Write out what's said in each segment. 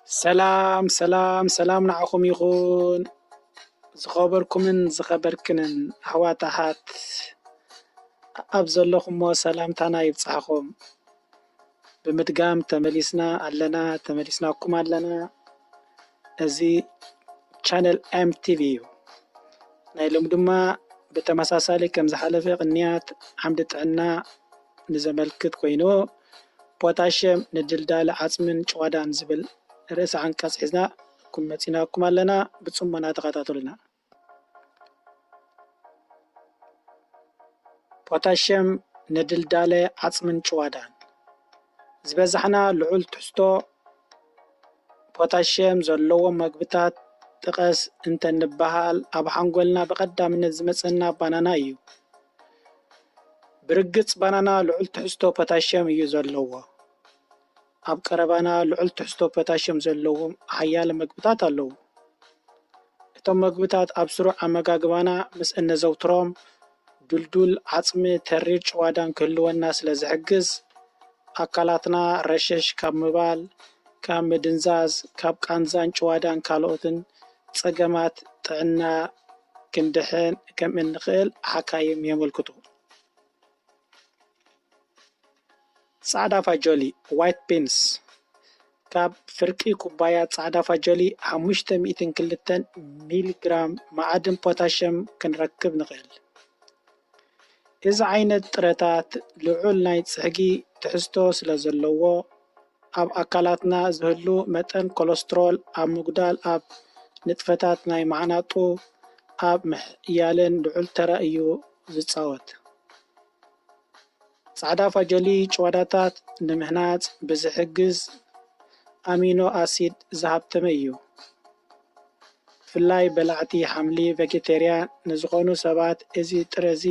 ሰላም ሰላም ሰላም ንዓኹም ይኹን። ዝኸበርኩምን ዝኸበርክንን ኣሕዋት ኣሓት ኣብ ዘለኹሞ ሰላምታና ይብጻሕኹም። ብምድጋም ተመሊስና ኣለና፣ ተመሊስናኩም ኣለና። እዚ ቻነል M T V እዩ። ናይ ሎም ድማ ብተመሳሳሊ ከም ዝሓለፈ ቅንያት ዓምዲ ጥዕና ንዘመልክት ኮይኑ ፖታሽየም ንድልዳለ ዓጽምን ጭዋዳን ዝብል ርእሲ ዓንቀጽ ሒዝና ኩም መጺናኩም ኣለና። ብጽሞና ተኸታተሉና። ፖታሽየም ንድልዳለ ዓጽምን ጭዋዳን ዝበዛሕና ልዑል ትሕዝቶ ፖታሽየም ዘለዎም መግብታት ጥቀስ እንተንበሃል ኣብ ሓንጎልና ብቐዳምነት ዝመጸና ባናና እዩ። ብርግጽ ባናና ልዑል ትሕዝቶ ፖታሽየም እዩ ዘለዎ። ኣብ ቀረባና ልዑል ትሕዝቶ ፖታሽየም ዘለዎም ሓያለ መግብታት ኣለዉ። እቶም መግብታት ኣብ ስሩዕ ኣመጋግባና ምስ እነዘውትሮም ድልዱል ዓጽሚ ተሪር ጭዋዳን ክህልወና ስለ ዝሕግዝ ኣካላትና ረሸሽ ካብ ምባል፣ ካብ ምድንዛዝ፣ ካብ ቃንዛን ጭዋዳን ካልኦትን ጸገማት ጥዕና ክንድሕን ከም እንኽእል ሓካይም የመልክቱ። ጻዕዳ ፋጆሊ፣ white beans፣ ካብ ፍርቂ ኩባያ ጻዕዳ ፋጆሊ ሓሙሽተ ሚእትን ክልተን ሚሊ ግራም መዓድን ፖታሽየም ክንረክብ ንኽእል። እዚ ዓይነት ጥረታት ልዑል ናይ ጽሕጊ ትሕዝቶ ስለ ዘለዎ ኣብ ኣካላትና ዝህሉ መጠን ኮለስትሮል ኣብ ምጉዳል ኣብ ንጥፈታት ናይ ማዕናጡ ኣብ ምሕያልን ልዑል ተራ እዩ ዝጻወት። ጻዕዳ ፋጆሊ ጭዋዳታት ንምህናጽ ብዝሕግዝ ኣሚኖ ኣሲድ ዝሃብተመ እዩ። ብፍላይ በላዕቲ ሓምሊ ቬጌቴርያን ንዝኾኑ ሰባት እዚ ጥረ እዚ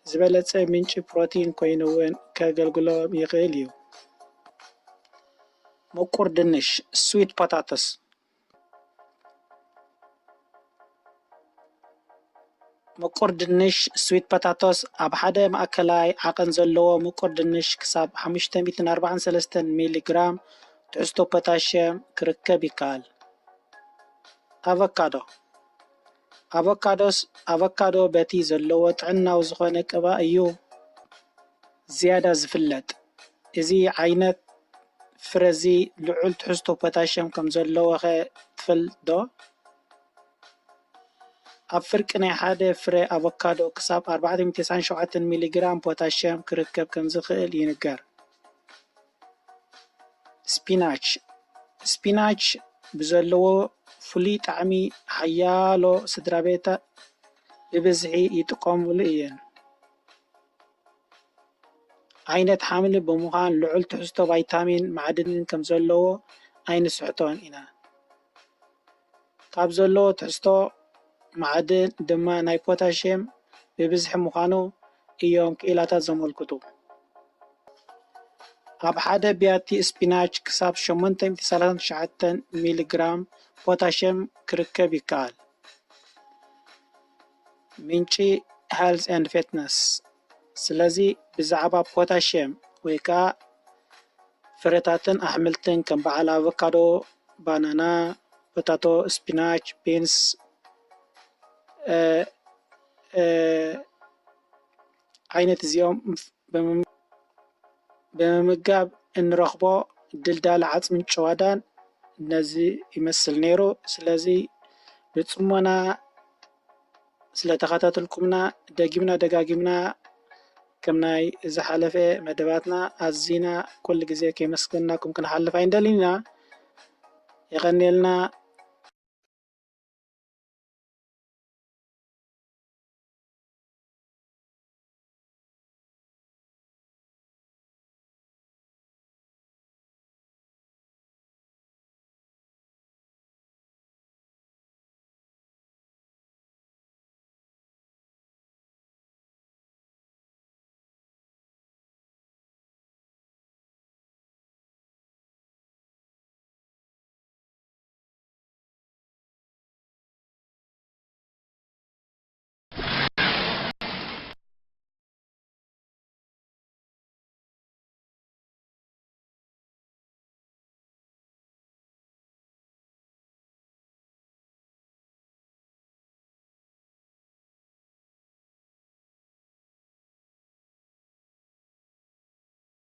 ዝበለጸ ምንጪ ፕሮቲን ኮይኑ እውን ከገልግሎም ይኽእል እዩ። ምቁር ድንሽ፣ sweet potatoes፣ ምቁር ድንሽ፣ sweet potatoes፣ ኣብ ሓደ ማእከላይ ዓቐን ዘለዎ ምቁር ድንሽ ክሳብ ሓሙሽተ ሚእትን ኣርባዓን ሰለስተን ሚሊ ግራም ትሕዝቶ ፖታሽየም ክርከብ ይከኣል። ኣቮካዶ፣ ኣቮካዶስ፣ ኣቮካዶ በቲ ዘለዎ ጥዕናዊ ዝኾነ ቅባእ እዩ ዝያዳ ዝፍለጥ። እዚ ዓይነት ፍረ እዚ ልዑል ትሕዝቶ ፖታሽየም ከም ዘለዎኸ ትፈልጥ ዶ? ኣብ ፍርቂ ናይ ሓደ ፍረ ኣቮካዶ ክሳብ ኣርባዕተ ሚእቲ ተስዓን ሸውዓተን ሚሊ ግራም ፖታሽየም ክርከብ ከም ዝኽእል ይንገር። ስፒናች፣ ስፒናች ብዘለዎ ፍሉይ ጣዕሚ ሓያሎ ስድራቤት ብብዝሒ ይጥቀሙሉ እየን። ዓይነት ሓምሊ ብምዃን ልዑል ትሕዝቶ ቫይታሚን ማዕድንን ከም ዘለዎ ኣይንስሕቶን ኢና። ካብ ዘለዎ ትሕዝቶ ማዕድን ድማ ናይ ፖታሽየም ብብዝሒ ምዃኑ እዮም ክኢላታት ዘመልክቱ። ኣብ ሓደ ቢያቲ ስፒናች ክሳብ ሸሞንተ ሚእቲ ሰላሳን ትሽዓተን ሚሊ ግራም ፖታሽየም ክርከብ ይከኣል። ምንጪ health and fitness። ስለዚ ብዛዕባ ፖታሽየም ወይ ከዓ ፍረታትን ኣሕምልትን ከም በዓል ኣቮካዶ፣ ባናና፣ ፖታቶ፣ ስፒናች፣ ቢንስ፣ እ፣ እ፣ ዓይነት እዚኦም ብምም-፣ ብምምጋብ እንረኽቦ ድልዳለ ዓጽምን ጭዋዳን ነዚ ይመስል ነይሩ። ስለዚ ብጽሞና ስለተኸታተልኩምና ደጊምና ደጋጊምና ከም ናይ ዝሓለፈ መደባትና ኣዚና ኩሉ ግዜ ከመስገንናኩም ክንሓልፍ ኣይንደልን ኢና። የቐንየልና።